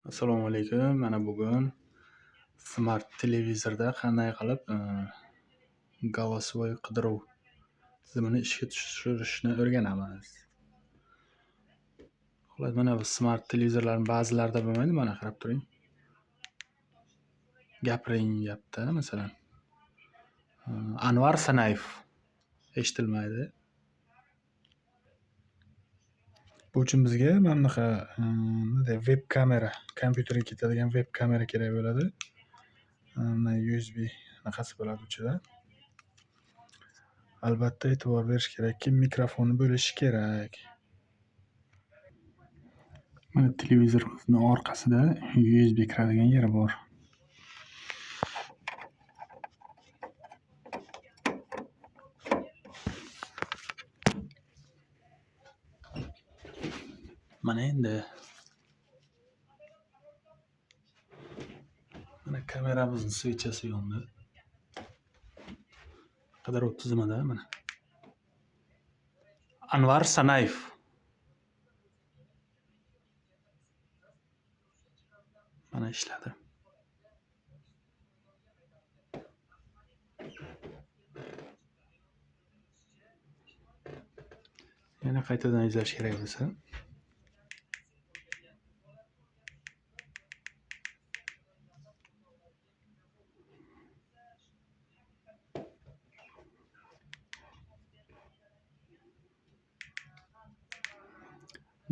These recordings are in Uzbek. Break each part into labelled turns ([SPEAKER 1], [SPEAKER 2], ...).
[SPEAKER 1] Assalomu alaykum. Mana bugun smart televizorda qanday qilib голосовой qidiruv tizimini ishga tushirishni o'rganamiz. Xullas, mana bu smart televizorlarning ba'zilarida bo'lmaydi, mana qarab turing. Gapiring deyapti, masalan. Anvar Sanayev eshitilmaydi. Bu uchun bizga mana bunaqa nima deydi, veb kamera, kompyuterga ketadigan veb kamera kerak bo'ladi. Mana USB anaqasi bo'ladi ichida. Albatta e'tibor berish kerakki, mikrofoni bo'lishi kerak. Mana televizorimizni orqasida USB kiradigan yeri bor. Mana endi mana kameramizni svechasi yondi. Qidiruv tizimida mana. Anvar Sanayev. Mana ishladi. Yana qaytadan izlash kerak bo'lsa.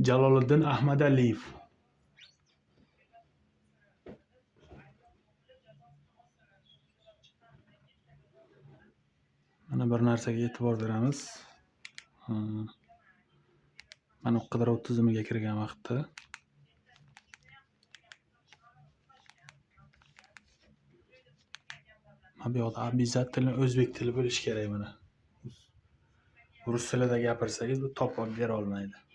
[SPEAKER 1] Jaloliddin Ahmadaliyev. Mana bir narsaga e'tibor beramiz. Mana qidiruv tizimiga kirgan vaqtda mana bu yoqda обязательно o'zbek tili bo'lishi kerak mana. Rus tilida gapirsangiz bu topib bera olmaydi.